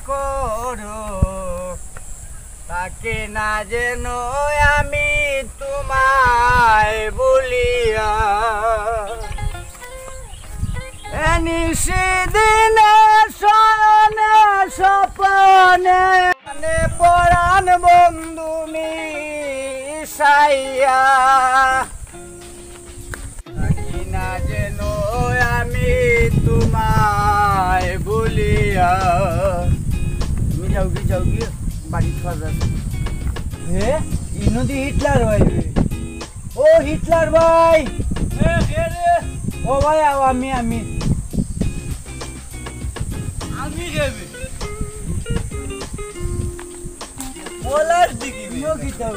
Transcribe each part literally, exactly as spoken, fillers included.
করো, থাকে না যেন আমি তোমায় ভুলিয়া। এ নিশিদিনে স্মরণে স্বপনে, মানে পরাণ বন্ধু মিশাইয়া। থাকি না যেন আমি তোমায় ভুলিয়া। তুমি যাওগি, যাওগি, বাড়িত খাওয়া যাবে। হে, ইনো দি হিটলার ভাই রে। ও হিটলার ভাই। এ, কে রে? ও ভাই, আও, আমি, আমি। আমি কে বে? পলাশ দিকে বে। ইনো কিতা?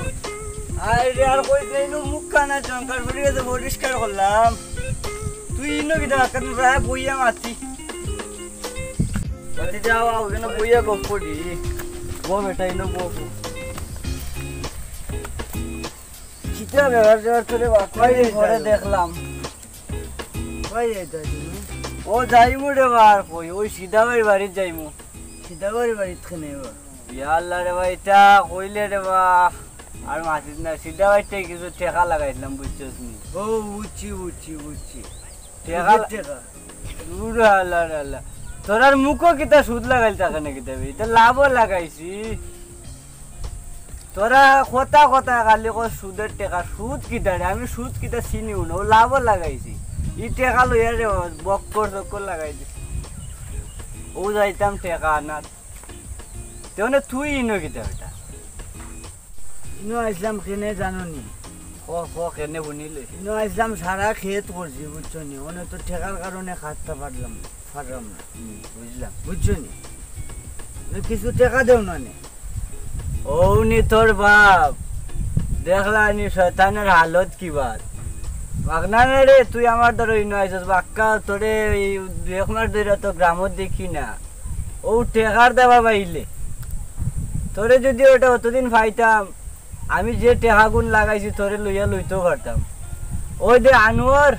আরে আর কইস না, ইনো মুখ কানা জঙ্কার পড়ি গেছে, পরিষ্কার করলাম। তুই ইনো কিতা? কারণ রায় বইয়া মাতি। মাতি যাও, আও, এখানে বইয়া গপ করি। বউ বেটা, ইনো বউ। কিতা বেড়ার যাওয়ার তোরে বাক্কা কয়দিন পরে দেখলাম। কই যাইতা তুমি? ও যাইমু রে বা, আর কই, ওই সিধা ভাইর বাড়িত যাইমু। সিধা ভাইর বাড়িত কেনে বা? ইয়া আল্লাহ রে বা, ইতা কইলে রে বা, আর মাতিস না, সিধা ভাইর থাকি কিছু টেকা লাগাইছিলাম, বুঝছস নি? ও, বুঝছি, বুঝছি, বুঝছি। টেকা সুদের লা-, টেকা। দূর আল্লাহ রে আল্লাহ। তোরার মুখো কিতা সুদ লাগাইল থাকে না কিতা বে? ইতা লাভও লাগাইছি। তোরা কথা কথা খালি কস সুদের টেকা, সুদ কিতা রে? আমি সুদ কিতা চিনিও না, ও লাভও লাগাইছি। ই টেকা লইয়া রে বক্কর চক্কর লাগাই দিছি। ও যাইতাম টেকা আনাত। তে মানে তুই ইনো কিতা বেটা? ইনো আইসলাম কেনে জানো নি? ক, ক, কেনে হুনিলে? ইনো আইসলাম সারা খেত করছি, বুঝছো নি? অনে তো টেকার কারণে খাটতা পারলাম না। পারলাম না। হুম, বুঝলাম। বুঝছো নি? না, কিছু টেকা দেও না নে। ও নি তোর বাপ, দেখলা নি শয়তানের হালত কি বাত। মাগনা না রে, তুই আমার দ্বারা ইনো আইছস, বাক্কা তোরে এই দুই এক মাস ধরে তো গ্রামত দেখি না। ও টেকার দেওয়া পাইলে, তোরে যদি ওটা অতদিন পাইতাম, আমি যে টেকাগুন লাগাইছি তোরে লইয়া লইতেও পারতাম। ওই দে আনোয়ার,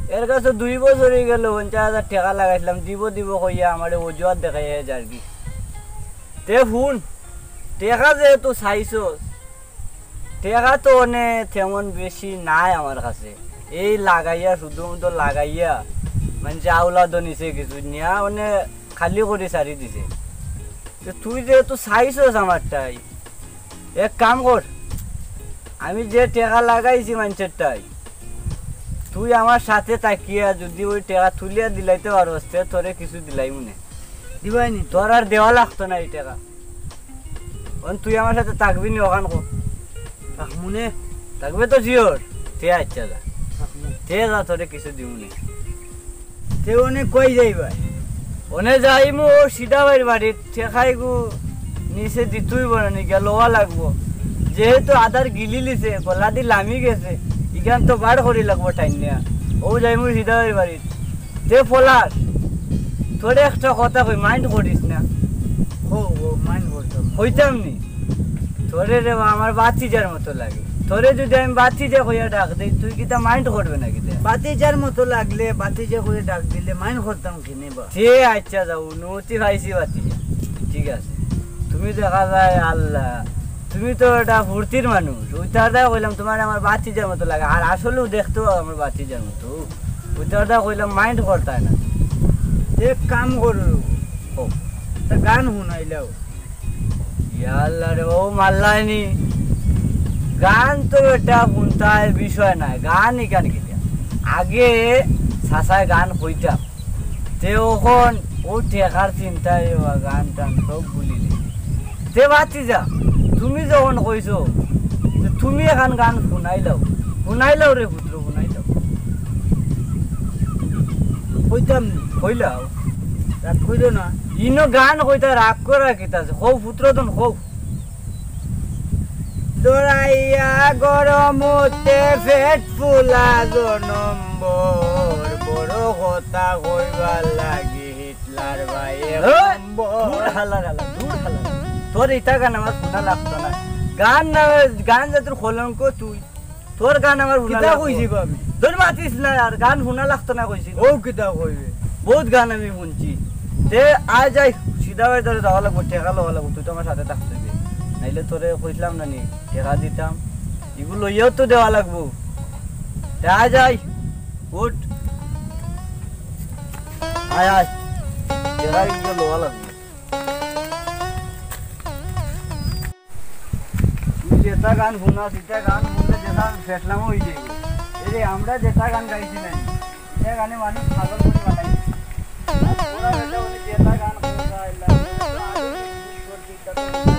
এর কাছে দুই বছর অই গেল, পঞ্চাশ হাজার টেকা লাগাইছিলাম, দিব দিব কইয়া আমারে অজুহাত দেখাইয়া যারগি। তে হুন, টেকা যেহেতু চাইছস, টেকা তো অনে তেমন বেশি নাই আমার কাছে। এই লাগাইয়া, শুধু তো লাগাইয়া, মানে আওলাদও নিছে কিছু নিয়া, অনে খালি করি ছাড়ি দিছে। তে তুই যেহেতু চাইছস আমারটাই, এক কাম কর, আমি যে টেকা লাগাইছি মানষেরটাই, তুই আমার সাথে থাকিয়া যদি ওই টেকা তুলিয়া দিলাইতে পারস, তে তোরে কিছু দিলাইমু নে। দিবাই নি? তোর আর দেওয়া লাগতো না এই টেকা। অন তুই আমার সাথে থাকবি নি অখান ক? থাকমু নে। থাকবে তো sure? তে আচ্ছা যা। থাকমু। তে যা, তোরে কিছু দিমু নে। তে অনে কই যাইবায়? অনে যাইমু ও সিধা ভাইর বাড়িত, টেকাইগু নিচে দিতে অইবো না নি, গিয়া লওয়া লাগবো। যেহেতু আদার গিলি লিছে, গলাদি লামি গেছে, ইখান তো বার করি লাগবো টাইন নিয়া। ও যাইমু সিধা ভাইর বাড়িত। তে পলাশ, তোরে একটা কথা কই, mind করিস না। কও, কও, mind করতাম। কইতাম নি? তোরে রে বা আমার ভাতিজার মতো লাগে। তোরে যদি আমি ভাতিজা কইয়া ডাক দেই, তুই কিতা mind করবে না কিতা? ভাতিজার মতো লাগলে, ভাতিজা কইয়া ডাক দিলে mind করতাম কিনে বা? তে আচ্ছা যাও, অনুমতি পাইছি ভাতিজা। ঠিক আছে। তুমি দেখা যায় আল্লাহ, তুমি তো একটা ফুর্তির মানুষ। ওইটার দায় কইলাম তোমার আমার ভাতিজার মতো লাগে। আর আসলেও দেখতেও আমার ভাতিজার মতো। ওইটার দায় কইলাম mind করতায় না। এক কাম করো। ও। তা গান হুনাইলাও। ইয়া আল্লাহ রে, ও মাল্লায়নি। গান তো এটা হুনতায় বিষয় নায়। গান ইখান কিতা? আগে চাচায় গান কইতাম। তে অখন ও টেকার চিন্তায় ও গান টান সব ভুলি গেছি। তে ভাতিজা, তুমি যখন কইছো, তে তুমি এখান গান হুনাইলাও। হুনাইলাও রে পুত্র, হুনাইলাও। কইতাম নি। কইলাও। রাগ কইরো না। ইনো গান কইতা রাগ করা কিতা আছে? কও পুত্র তন কও। দৌড়াইয়া গরমতে পেট ফুলা জনম্বর, বড় কথা কইবার লাগি হিটলার ভাই এক ওই, নম্বর। দূর হালার হালা, দূর হালার। তোর ইতা গান আমার হুনা লাগতো না। গান না, গান যে তোর কলঙ্ক তুই। তোর গান আমার হুনা কিতা লাগতো। কইছি বা আমি? তোর মাতিস না আর গান হুনা লাগতো না কইছি। ও কিতা কইবে? বহুত গান আমি হুনছি। তে আয় যাই তোর তোরে যাওয়া লাগবো, টেকা লওয়া লাগবো, তুই তো আমার সাথে থাকতে হবে। নাইলে তোরে কইছিলাম না নি, টেকা দিতাম, ইগু লইয়াও তো দেওয়া লাগবো। তে আয় যাই, উঠ, আয় আয়, টেকা ইগু লওয়া লাগবো। তুই যেটা গান শুনাস, ইটা গান শুনলে যেটা ফেটলামও হয়ে যাবে। এই যে আমরা যেটা গান গাইছি না, ইটা গানে মানুষ পাগল করে বানাইছে। আর তোরা বেটা বলে যেটা গান শুনস, আল্লাহ, আগে কি করছিস, ইটা তো